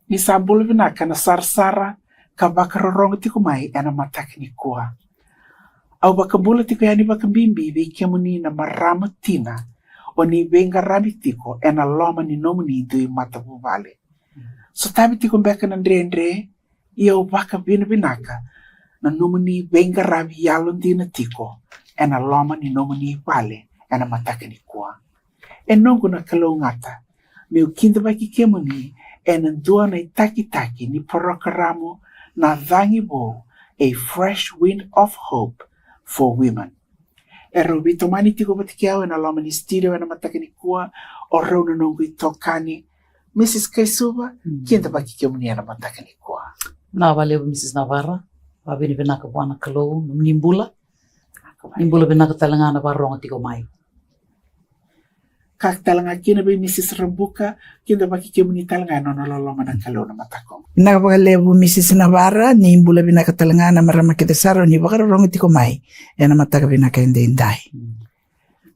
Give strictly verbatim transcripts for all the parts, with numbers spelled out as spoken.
Ni sa bula vinaka na sarasara ka vakarorogo tiko mai ena mataka nikua. Au vakabula tiko yani vakabibi vei kemuni na marama tina, o ni veiqaravi tiko ena loma ni nomuni dui matavuvale. Sotavi tiko beka na dredre, ia au vakavinavinaka na nomuni veiqaravi yalodina tiko ena loma ni nomuni vale ena mataka nikua. E noqu na kalougata meu kidavaki kemuni ena dua na itakitaki ni parokaramu na Cagi Vou, A Fresh Wind of Hope for Women. Erau veitomani tiko vata kei au ena loma ni studio ena mataka nikua, o rau na noqu itokani, Mrs Kaisuva. Kidavaki kemuni ena mataka nikua. Na valevu Mrs Navara, vavinavinaka vua na Kalou nomuni bula. Ni bula vinaka tale ga na vakarorogo tiko mai. Ka tale ga kina vei Mrs Rabuka, kidavaki kemuni tale ga ena nona loloma na Kalou na mataka oqo. Vinaka vakalevu Mrs Navara, ni bula vinaka tale ga na marama kece sara o ni vakarorogo tiko mai ena mataka vinaka edaidai.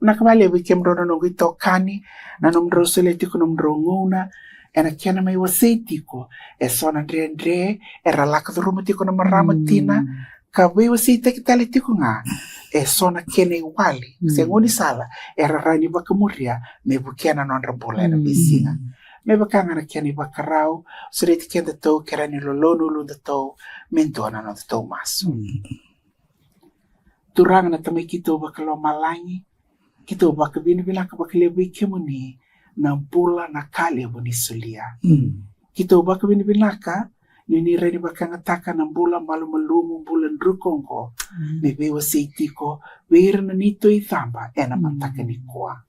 Vinaka vakalevu i kemudrau na noqu itokani, na nomudrau solia tiko nomudrau gauna ena kena mai wasei tiko eso na dredre era lako curuma tiko na marama tina, ka veiwaseitaki tale tiko ga eso na kena iwali se gaunisala era rawa ni vakamuria me vukea na nodra bula ena veisiga. Me vaka ga na kena ivakarau, sureti kedatou, kerea ni lolou na uludatou, me dua na nodatou masu. Turaga na Tamai keitou vakalomalagi, keitou vakavinavinaka vakalevu i kemuni na bula na ka levu ni solia. Keitou vakavinavinaka ni ni rawa ni vakayagataka na bula malumalumu, bula druka oqo me veiwasei tiko vei ira na neitou icaba ena mataka nikua.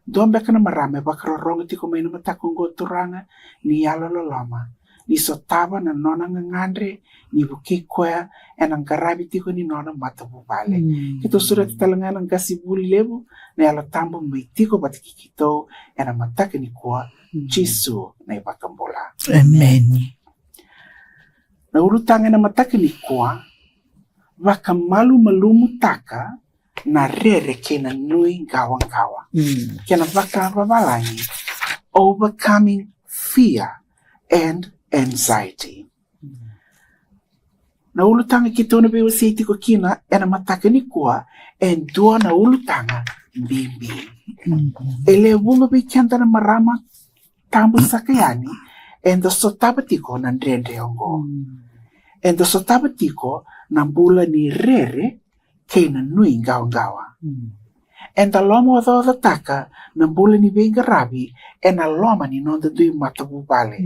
Dua beka na marama e vakarorogo tiko mai na mataka oqo, Turaga, ni yalololoma, ni sotava na nona gagadre, ni vukei koya ena qaravi tiko ni nona matavuvale. Keitou sureta tale ga na qasenivuli levu na Yalo Tabu me tiko vata kei keitou ena mataka nikua, Jisu na iVakabula. Emeni. Na ulutaga ena mataka nikua: vakamalumalumutaka na rere kei na nuiqawaqawa. Kena vakavavalagi: overcoming fear and anxiety. Na ulutaga keitou na veiwasei tiko kina ena mataka nikua e dua na ulutaga bibi. E lewe vuqa vei keda na marama tabu saka yani eda sotava tiko na dredre oqo. Eda sotava tiko na bula ni rere kei na nuiqawaqawa. Eda lomaocaocataka na bula ni veiqaravi ena loma ni noda dui matavuvale.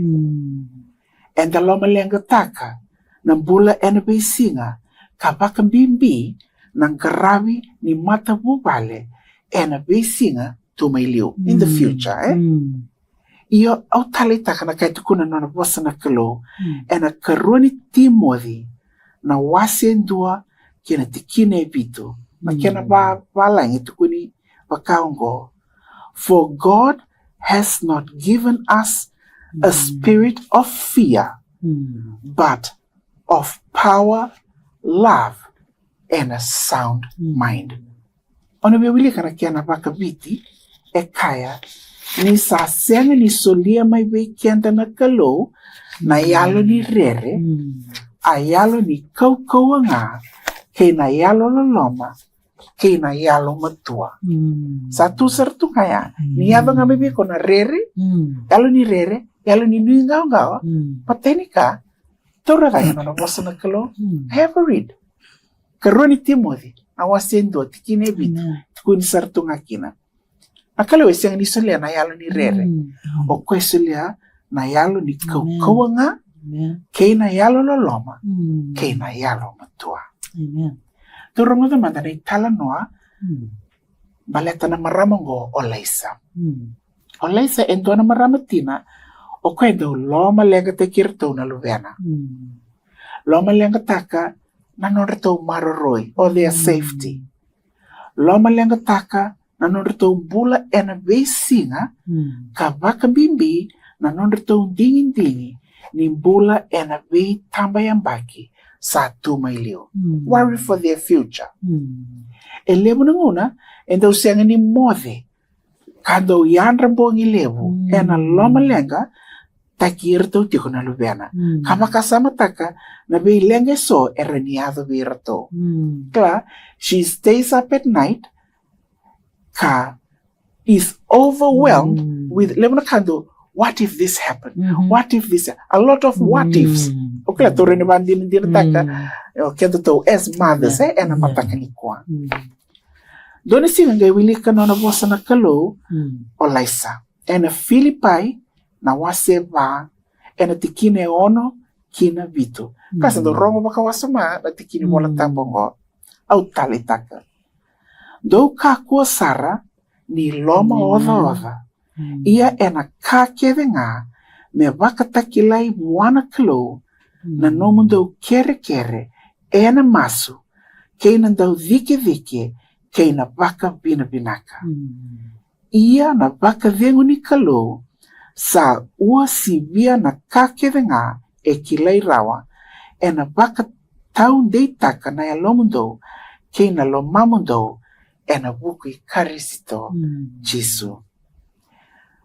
Eda lomaleqataka na bula ena veisiga, ka vakabibi na qaravi ni matavuvale ena veisiga tu mai liu, in the future, e? Io, au taleitaka na ka e tukuna na nona vosa na Kalou ena karua ni Timoci na wase dua kei na tikina e vitu. Na kena vavalagi e tukuni vaka oqo: For God has not given us a spirit of fear, but of power, love, and a sound mind. O na via wilika na kena vakaviti, e kaya ni sa sega ni solia mai vei keda na Kalou na yalo ni rere, a yalo ni kaukauwa ga, kei na yalololoma, kei na yalomatua. Sa tu sara tu ga ya. Ni yaco ga mai vei iko na rere, yalo ni rere, yalo ni nuiqawaqawa, pateni ka taura ga ya na nona vosa na Kalou. I have a read. Karua ni Timoci na wase dua, tikina e vitu, tukuni sara tu ga kina. Na Kalou e sega ni solia na yalo ni rere. O koya e solia na yalo ni kaukauwa ga, kei na yalololoma, kei na yalomatua. Tou rogoca mada na italanoa baleta na marama oqo o Laisa. O Laisa e dua na marama tina o koya e dau lomaleqataki iratou na luvena. Lomaleqataka na nodratou maroroi, o their safety. Lomaleqataka na nodratou bula ena veisiga, ka vakabibi na nodratou digidigi ni bula ena veitabayabaki sa tu mai liu. Worry for their future. E levu na gauna e dau sega ni moce, ka dau yadra bogi levu ena lomaleqa taki iratou tiko na luvena. Mm. Ka vakasamataka na veileqa eso era ni yaco vei iratou. Mm. Kila, she stays up at night, ka is overwhelmed, mm, with, levu na ka dau, "What if this happened? Mm-hmm. What if this?" A lot of what ifs. Mm. O kila, tou rawa ni vakadinadinataka, mm, o kedatou as mothers, yeah, eh, ena, yeah, mataka nikua. Mm. Dua na siga qai wilika nona vosa na Kalou, mm, o Laisa. Ena Filipai na wase va, ena tikina e ono ki na vitu. Ka sa dau, mm, rogo vakawasoma na tiki ni, mm, Vola Tabu oqo. Au taleitaka. Dou kakua sara ni lomaocaoca. Mm. Ia ena ka kece ga me vakatakilai vua na Kalou, mm, na nomudou kerekere ena masu, kei na daucikecike, kei na vakavinavinaka. Mm. Ia na vakacegu ni Kalou sa uasivia na ka kece ga e kilai rawa, ena vakataudeitaka na yalomudou kei na lomamudou ena vuku i Karisito, mm, Jisu.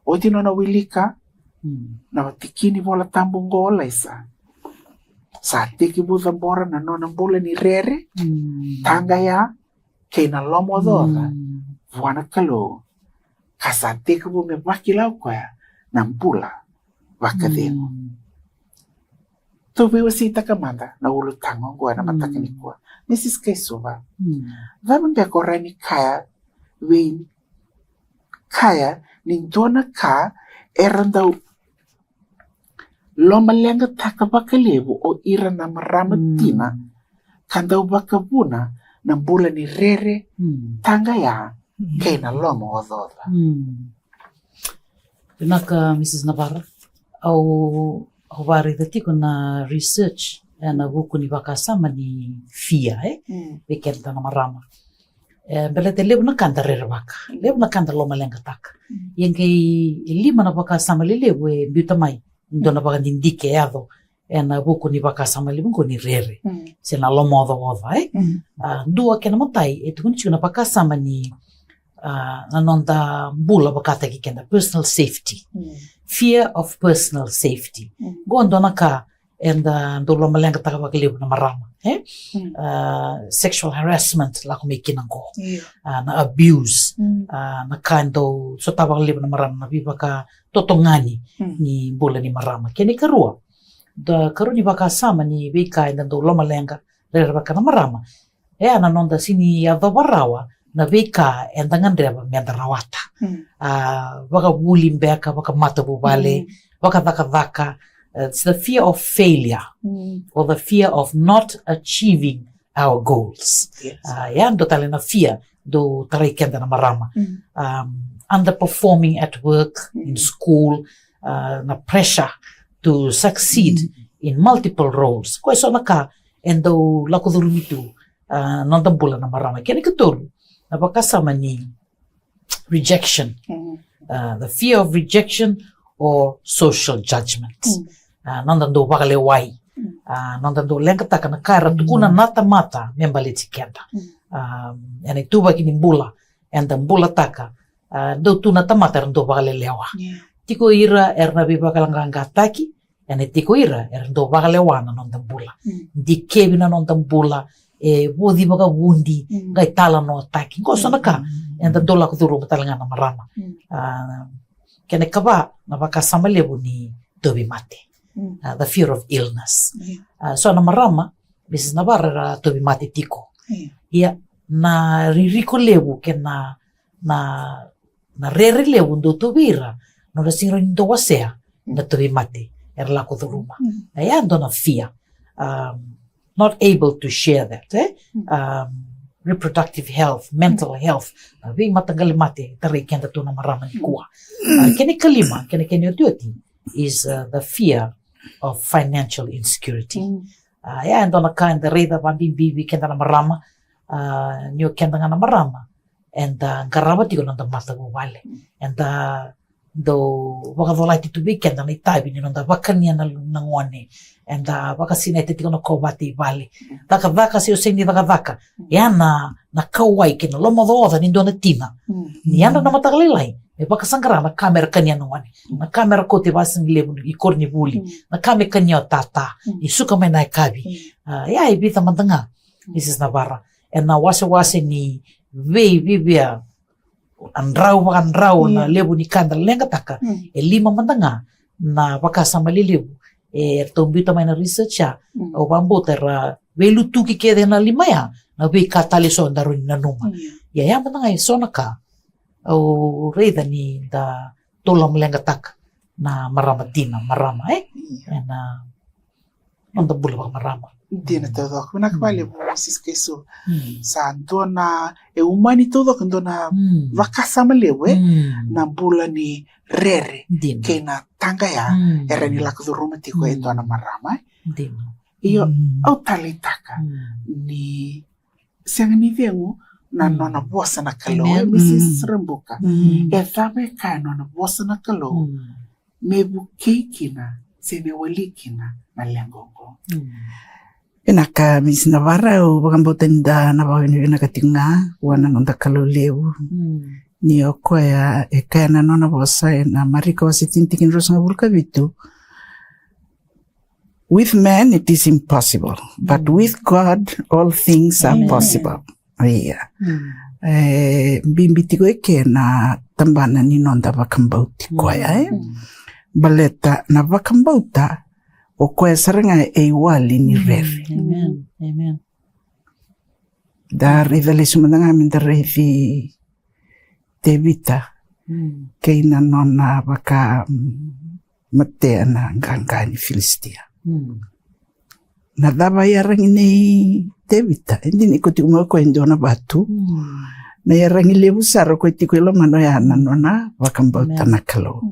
Oti nona wilika, mm, na tiki ni Vola Tabu oqo o Laisa, sa tekivu cabora na nona bula ni rere, mm, taqaya, kei na lomaocaoca, mm, vua na Kalou, ka sa tekivu me vakila o koya na bula vakacegu. Mm. Tou veiwaseitaka mada na ulutaga oqo ena mataka, mm, nikua. Mrs Kaisuva, mm, cava beka o rawa ni kaya vei, kaya ni dua na ka era dau lomaleqataka vakalevu o ira na marama, mm, tina, ka dau vakavuna na bula ni rere, mm, taqaya, mm, kei na lomaocaoca. Mm. Vinaka, Mrs Navara. Au, au vakaraica tiko na research ena vuku ni vakasama ni fear, eh? Mm. Vei keda na marama. E, baleta e levu na ka da rerevaka, levu na ka da lomaleqataka. Mm. Ia qai e lima na vakasama lelevu e biuta mai, dua na vakadidike e yaco ena vuku ni vakasama levu qo ni rere, mm, se na lomaocaoca, eh? Mm. A, dua, kena imatai, e tukuni tiko na vakasama ni, a, na noda bula vakataki keda, personal safety. Mm. Fear of personal safety. Mm. Qo dua na ka eda dau lomaleqataka vakalevu na marama, eh? Mm. A, sexual harassment, lako mai kina qo. Io. A, na abuse. Mm. A, na ka e dau sotava vakalevu na marama, na veivakatotogani, mm, ni bula ni marama. Kena ikarua, da karua ni vakasama ni veika eda dau lomaleqa, rerevaka na marama, e a na noda sega ni yacova rawa na veika eda gadreva meda rawata. Mm. A, vakavuli beka, vakamatavuvale, mm, vakacakacaka, uh, it's the fear of failure, mm, or the fear of not achieving our goals. Yes. A, e a dua tale na fear dau tarai keda na marama. Mm. Um, underperforming at work, in, mm, school, uh, na pressure to succeed, mm, in multiple roles. Ko e so na ka e dau lako curumi tu, a, noda bula na marama. Kena ikatolu, na vakasama ni rejection. Mm. A, the fear of rejection or social judgment. Mm. A, noda dau vakalewai. Mm. A, noda dau leqataka na ka era tukuna, mm, na tamata me baleti keda. Mm. A, ena ituvaki ni bula eda bulataka, a, dau tu na tamata era dau vakalelewa. Yeah. Tiko ira era na veivakayaloqaqataki, ena tiko ira era dau vakalewa na noda bula. Mm. Dikevi na noda bula, e voci vakavudi, mm, qai talanoataki. Qo so na ka, mm, eda dau lako curuma tale ga na marama. Mm. A, kena ikava, na vakasama levu ni tauvimate. Mm. A, the fear of illness. Yeah. A, so na marama, Mrs Navara, era tauvimate tiko. Yeah. Ia, na ririko levu kei na, na na rere levu dau tu vei ira, nodra sega ni dau wasea na tauvimate era lako curuma. Mm. E a dua na fear. Um, not able to share that, eh? Mm. Um, reproductive health, mental health, na veimataqali mate e tarai keda tu na marama nikua. Mm. Uh, kena ikalima, kena, kena iotioti is, uh, the fear of financial insecurity. Mm. Uh, e a dua na ka eda raica vakabibi vei keda na marama, uh, ni o keda ga na marama, eda qarava tiko na noda matavuvale. Mm. Eda dau vakacolati tu vei keda na itavi ni noda vakania na, na gone. Eda vakasinaita tiko na kovate i vale. Mm. Cakacaka se o sega ni cakacaka. Mm. E a na, na kauwai kei na lomaocaoca ni dua na tina. Mm. Ni yadra na mataka lailai, E vakasaqara na ka me ra kania na gone, na ka me ra kauta i vasigalevu i koronivuli, na ka me kania o tata, e suka mai na yakavi. A, ia e vica mada ga, Misisi Navara, ena wasewase ni vei, vei, vei a drau vakadrau na levu ni ka da leqataka. E lima mada ga na vakasama lelevu e ratou biuta mai na research ya. Au vakabauta era veilutuki kece na lima ya, na veika tale eso da rawa ni nanuma. Ia, ia mada ga eso na ka au raica ni da tou lomaleqataka na marama, dina marama, e? Ena noda bula vakamarama. Dina taucoko. Vinaka vakalevu, Misisi Kaisu. Sa dua na, e umani taucoko e dua na vakasama levu, e? Na bula ni rere kei na taqaya era ni lako curuma tiko e dua na marama, e? Dina. Io, au taleitaka ni sega ni cegu na nona vosa na Kalou, e, Misisi Rabuka. E cava e kaya na nona vosa na Kalou me vukei kina se me wali kina na leqa oqo? Vinaka, Misisi Navara, au vakabauta ni da na vakavinavinaka tiko ga vua na noda Kalou levu. Ni o koya e kaya na nona vosa ena Marika wase tini, tikina ruasagavulu ka vitu, "With man it is impossible, but with God all things are possible." Ia. E bibi tiko eke na tabana ni noda vakabauti koya, e? Baleta na vakabauta, o koya sara ga e iwali ni rere. Da raica lesu mada ga me da raici Tevita kei na nona vaka, mm, matea na qaqa ni Filisitia. Na cava e yaragi nei Tevita? E dina ni ko tiko mai o koya e dua na vatu. Na yaragi levu sara o koya tiko e lomana oya na nona vakabauta na Kalou.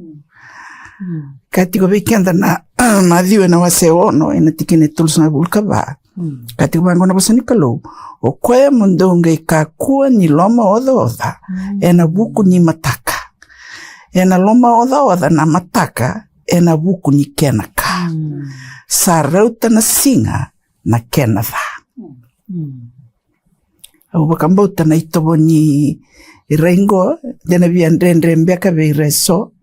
Ka tiko vei keda na Maciu ena wase ono ena tikina e tolusagavulu ka va. Ka tiko vaqo na vosa ni Kalou: "O koya mo dou qai kakua ni lomaocaoca ena vuku ni mataka, ena lomaocaoca na mataka ena vuku ni kena ka. Sa rauta na siga na kena ca." Au vakabauta na itovo ni rai qo de na via dredre beka vei ira eso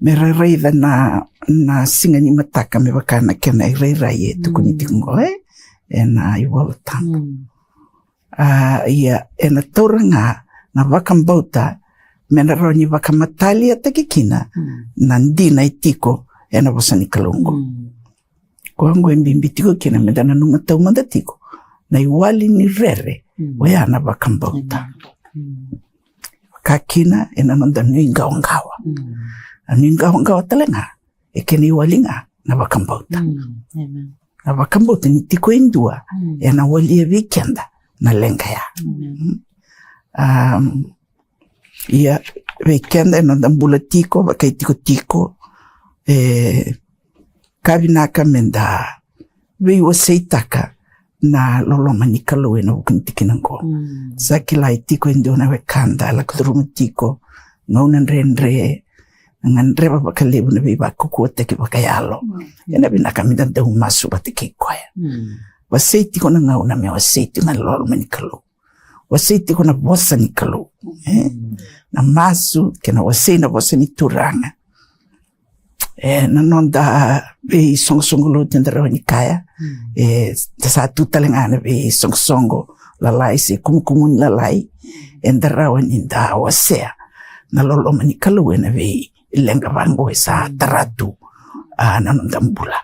me ra raica na, na siga ni mataka me vaka na kena irairai e tukuni tiko qo, e, ena iVola Tabu. A, ia, ena taura ga na vakabauta me na rawa ni vakamataliataki kina na dina e tiko ena vosa ni Kalou qo. Koya qo e bibi tiko kina me da nanuma taumada tiko na iwali ni rere, oya na vakabauta. Ka kina ena noda nuiqawaqawa. Na nuiqawaqawa tale ga e kena iwali ga na vakabauta. Na vakabauta ni tiko e dua ena walia vei keda na leqa ya. Am, ia, vei keda ena noda bula tiko, vakaitikotiko, e, ka vinaka me da veiwaseitaka na loloma ni Kalou ena vuku ni tikina qo. Sa kila e tiko e dua na wekada lako curuma tiko gauna dredre, na gadreva vakalevu na veivakaukauwataki vakayalo. Ena vinaka me da dau masu vata kei koya. Wasei tiko na gauna me wasei tiko na loloma ni Kalou. Wasei tiko na vosa ni Kalou, e? Na masu kei na wasei na vosa ni Turaga. E, na noda veisoqosoqo lotu eda rawa ni kaya, e, da sa tu tale ga na veisoqosoqo lalai se kumukumu ni lalai, eda rawa ni da wasea na loloma ni Kalou ena veileqa vaqo e sa tara tu, a, na noda bula.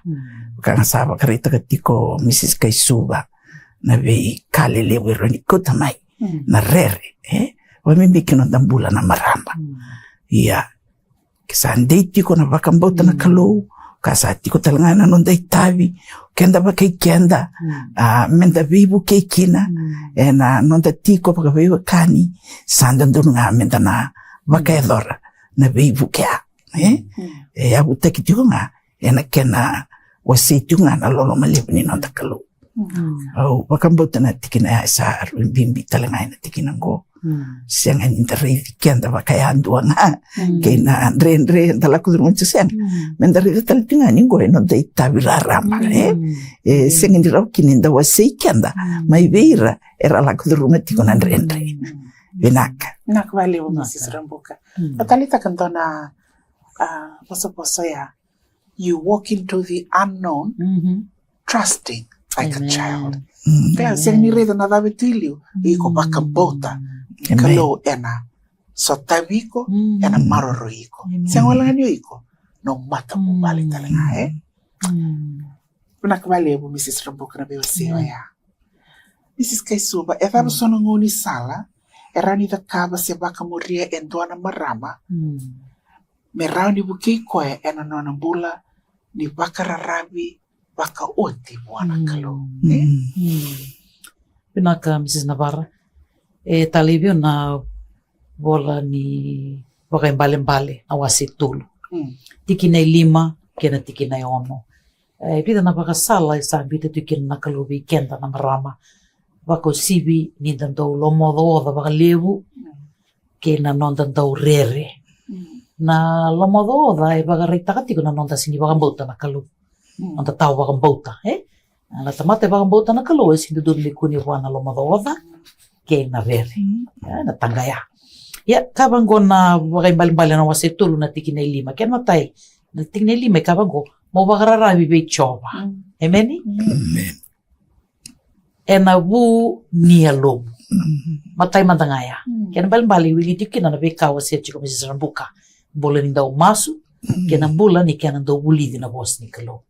Ka ga sa vakaraitaka tiko Misisi Kaisuva na veika lelevu e rawa ni kauta mai na rere, e? Vakabibi ki noda bula na marama. Ia, ke sa dei tiko na vakabauta na Kalou, ka sa tiko tale ga na noda itavi, keda vakai keda, a, me da veivukei kina ena noda tiko vakaveiwekani, sa dodonu ga me da na vakayacora na veivukea, e? E yavutaki tiko ga ena kena wasei tiko ga na loloma levu ni noda Kalou. Au vakabauta na tikina ya e sa rui bibi tale ga ena tikina qo. Sega ni da raici keda vakayadua ga kei na dredre da lako curuma tiko, sega. Me da raica tale tiko ga ni qo e noda itavi raraba, e? E sega ni rawa kina ni da wasei keda mai vei ira era lako curuma tiko na dredre. Vinaka. Vinaka vakalevu, Mrs Rabuka. Au taleitaka dua na, a, vosavosa ya. You walk into the unknown, trusting like a child. Kila, sega ni raica na cava e tu i liu, iko vakabauta ni Kalou ena sotavi iko, ena maroroi iko. Sega wale ga ni o iko, no matter what, vale tale ga, e? Vinaka vakalevu, Mrs Rabuka, na veiwasei oya. Mrs Kaisuva, e cava so na gaunisala e rawa ni cakava se vakamuria e dua na marama me rawa ni vukei koya ena nona bula ni vakararavi vakaoti vua na Kalou? Vinaka, Mrs Navara. E talei vei au na vola ni Vakaibalebale na wase tolu, tikina e lima kei na tikina e ono. E vica na vakasala e sa biuta tu kina na Kalou vei keda na marama, vakauasivi ni da dau lomaocaoca vakalevu kei na noda dau rere. Na lomaocaoca e vakaraitaka tiko na noda sega ni vakabauta na Kalou, noda tawa vakabauta, e? Na tamata e vakabauta na Kalou e sega ni dodonu me kune vua na lomaocaoca kei na rere, e, na taqaya. Ia, ka vaqo na Vakaibalebale na wase tolu na tikina e lima, kena matai, na tikina e lima e ka vaqo: Mo vakararavi vei Jiova. Emeni? Ena vu ni yalomu. Matai mada ga ya. Kena ibalebale e wili tiko kina na veika wasea tiko o Mrs Rabuka: bula ni dau masu kei na bula ni kena dau vulici na vosa ni Kalou.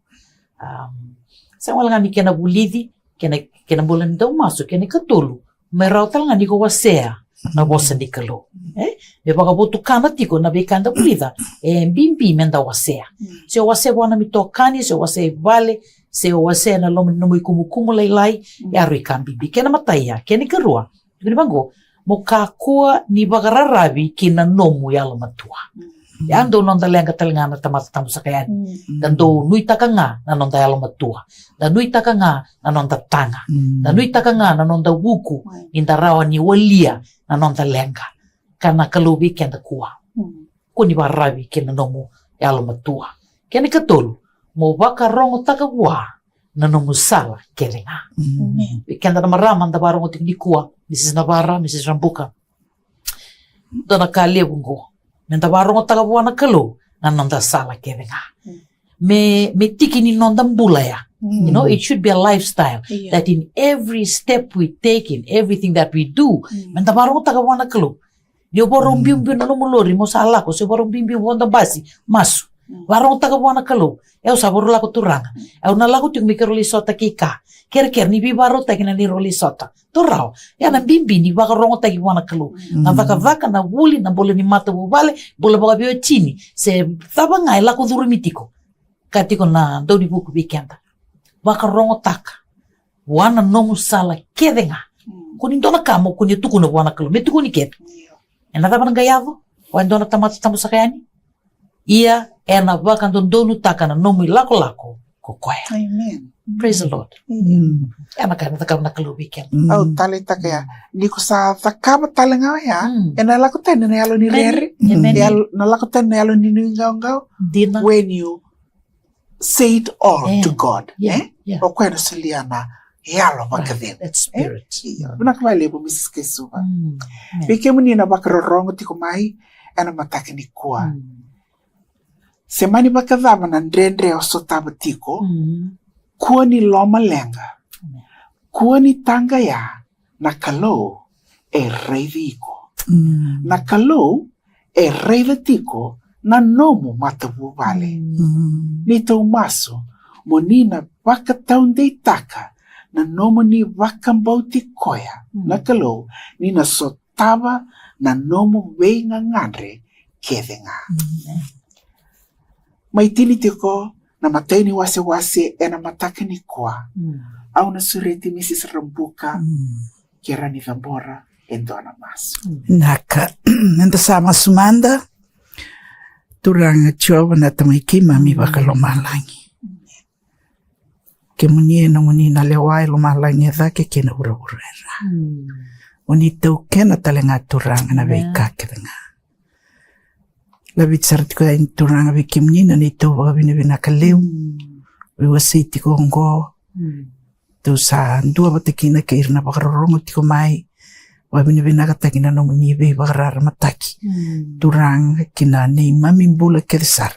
Sega wale ga ni kena vulici, kena, kena bula ni dau masu, kena ikatolu, me rawa tale ga ni ko wasea na vosa ni Kalou, e? Me vakavotukana tiko na veika eda vulica, e bibi me da wasea. Se o wasea vua na nomu itokani, se o wasea i vale, se o wasea ena loma ni nomu ikumukumu lailai, e a rui ka bibi. Kena matai ya. Kena ikarua, tukuni vaqo: Mo kakua ni vakararavi ki na nomu yalomatua. E a dau noda leqa tale ga na tamata tabu saka yani. Da dau nuitaka ga na noda yalomatua. Da nuitaka ga na noda taga. Da nuitaka ga na noda vuku ni da rawa ni walia na noda leqa. Ka na Kalou vei keda: kua, kua ni vakararavi ki na nomu yalomatua. Kena ikatolu: Mo vakarogotaka vua na nomu sala kece ga. Keda na marama da vakarorogo tiko nikua, Mrs Navara, Mrs Rabuka, dua na ka levu qo, me da vakarogotaka vua na Kalou na noda sala kece ga. Me, me tiki ni noda bula ya. You know, it should be a lifestyle that in every step we take, in everything that we do, me da vakarogotaka vua na Kalou. Ni o vakarau biubiu na nomu lori mo sa lako, se o vakarau biubiu vodo basi, masu. Vakarogotaka vua na Kalou: E, au sa vakarau lako, Turaga. E, au na lako tiko me keirau lai sota kei ka. Kerekere ni veivakarautaki na neirau lai sota. Dou rawa. Ya na bibi ni vakarogotaki vua na Kalou. Na cakacaka, na vuli, na bula ni matavuvale, bula vakaveiwatini, se cava ga e lako curumi tiko. Ka tiko na daunivuku vei keda: vakarogotaka vua na nomu sala kece ga. Kua ni dua na ka mo kua ni tukuna vua na Kalou me tukuni kece. Ena cava na qai yaco? O e dua na tamata tabu saka yani. Ia ena vakadodonutaka na nomu ilakolako ko koya. Praise the Lord. Ena ka ena cakava na Kalou vei keda. Au taleitaka ya, ni ko sa cakava tale ga oya, ena lako tani na yalo ni rere. Ena lako tani na yalo ni nuiqawaqawa. When you say it all to God, e? O koya ena solia na yalo vakacegu. Io, vinaka vakalevu, Mrs Kaisuva. Vei kemuni na vakarorogo tiko mai ena mataka nikua, se mani vakacava na dredre o sotava tiko, kua ni lomaleqa, kua ni taqaya, na Kalou e raici iko. Na Kalou e raica tiko na nomu matavuvale. Ni tou masu, mo ni na vakataudeitaka na nomuni vakabauti koya na Kalou, ni na sotava na nomu veigagadre kece ga. Mai tini tiko na imatai ni wasewase ena mataka nikua. Au na sureti Mrs Rabuka ke ra ni cabora e dua na masu. Naka, eda sa masu mada. Turaga Jiova na Tamai keimami vakalomalagi, kemuni e nomuni na lewa e lomalagi e cake kei na vuravura e ra. Oni taukena tale ga, Turaga, na veika kece ga. Laveti sara tiko yani, Turaga, vei kemuni na neitou vakavinavinaka levu. Veiwasei tiko oqo, tou sa dua vata kina kei ira na vakarorogo tiko mai. Vakavinavinakataki na nomuni veivakararamataki, Turaga, ki na neimami bula kece sara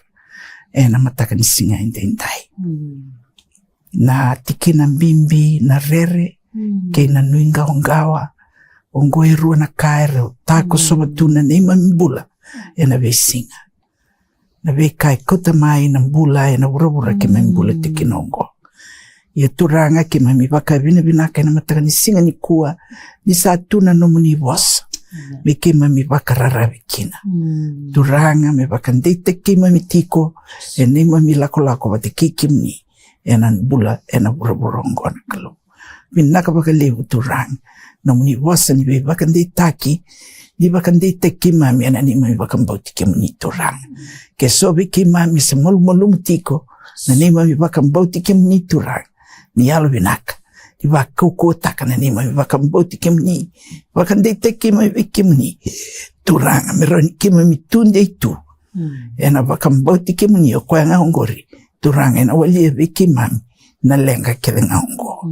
ena mataka ni siga edaidai. Na tikina bibi na rere kei na nuiqawaqawa, oqo e rua na ka era takosova tu na neimami bula ena veisiga. Na veika e kauta mai na bula ena vuravura keimami bula tiko kina oqo. Ia Turaga, keimami vakavinavinaka ena mataka ni siga nikua ni sa tu na nomuni vosa me keimami vakararavi kina. Turaga, me vakadeitaki keimami tiko ena neimami lakolako vata kei kemuni ena bula ena vuravura oqo na Kalou. Vinaka vakalevu Turaga, nomuni vosa ni veivakadeitaki, ni vakadeitaki keimami ena neimami vakabauti kemuni Turaga. Ke so vei keimami se malumalumu tiko na neimami vakabauti kemuni Turaga, ni yalovinaka ni vakaukauwataka na neimami vakabauti kemuni, vakadeitaki keimami vei kemuni Turaga, me rawa ni keimami tudei tu ena vakabauti kemuni, o koya ga oqori Turaga ena walia vei keimami na leqa kece ga oqo.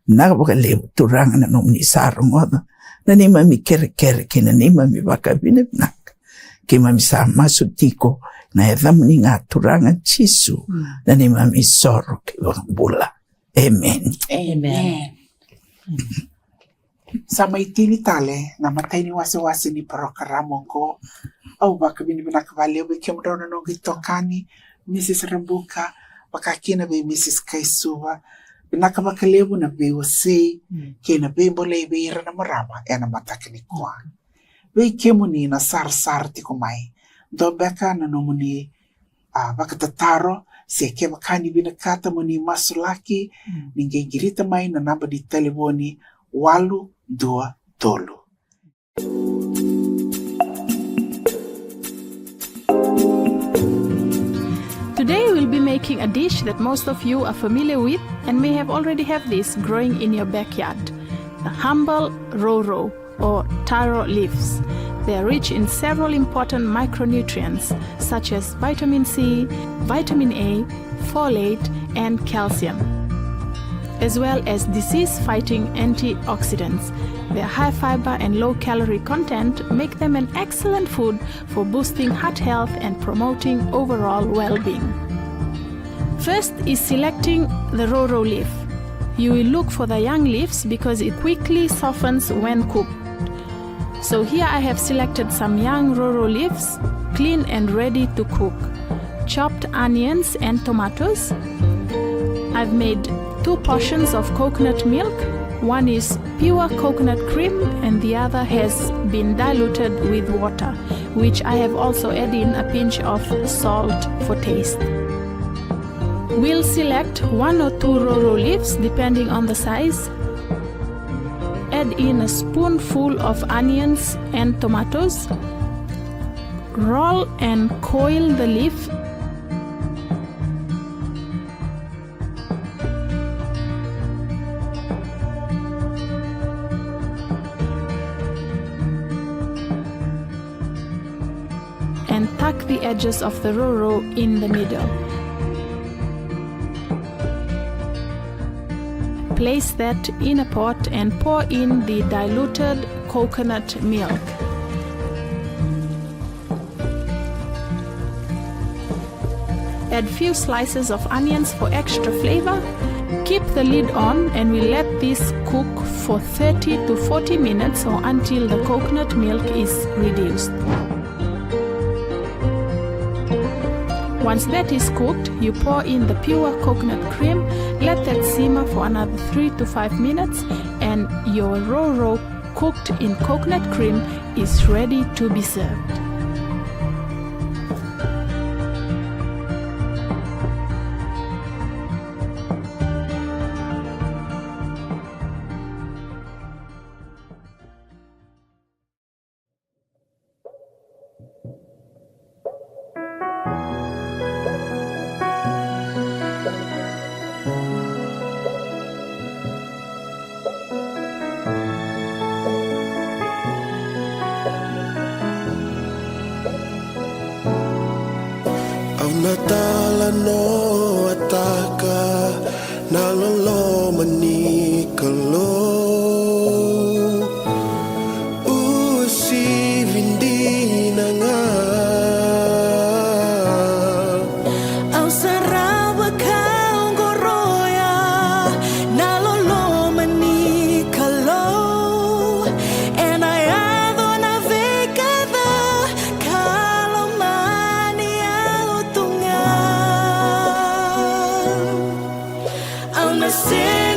Vinaka vakalevu Turaga na nomuni sa rogoca na neimami kerekere kei na neimami vakavinavinaka. Keimami sa masu tiko ena yacamuni ga Turaga Jisu, na neimami isoro kei vakabula. Emeni. Emeni. Sa mai tini tale na imatai ni wasewase ni parokaramu oqo. Au vakavinavinaka vakalevu vei kemudrau na noqu itokani, Misis Rabuka, vaka kina vei Misis Kaisuva. Vinaka vakalevu na veiwasei kei na veibolei vei ira na marama ena mataka nikua. Vei kemuni na sarasara tiko mai, dua beka na nomuni a vakatataro, se kevaka ni vinakata mo ni masulaki, ni qai qirita mai na naba ni talevoni walu dua tolu. Today we'll be making a dish that most of you are familiar with and may have already have this growing in your backyard. The humble roro or taro leaves. They are rich in several important micronutrients such as vitamin C, vitamin A, folate, and calcium, as well as disease-fighting antioxidants. Their high fiber and low calorie content make them an excellent food for boosting heart health and promoting overall well-being. First is selecting the roro leaf. You will look for the young leaves because it quickly softens when cooked. So here I have selected some young roro leaves, clean and ready to cook. Chopped onions and tomatoes. I've made two portions of coconut milk. One is pure coconut cream and the other has been diluted with water, which I have also added in a pinch of salt for taste. We'll select one or two roro leaves depending on the size. Add in a spoonful of onions and tomatoes. Roll and coil the leaf. And tuck the edges of the roro in the middle. Place that in a pot and pour in the diluted coconut milk. Add few slices of onions for extra flavor. Keep the lid on and we let this cook for thirty to forty minutes or until the coconut milk is reduced. Once that is cooked, you pour in the pure coconut cream, let that simmer for another three to five minutes, and your roro cooked in coconut cream is ready to be served. Au na talanoataka na loloma ni Kalou. na sere.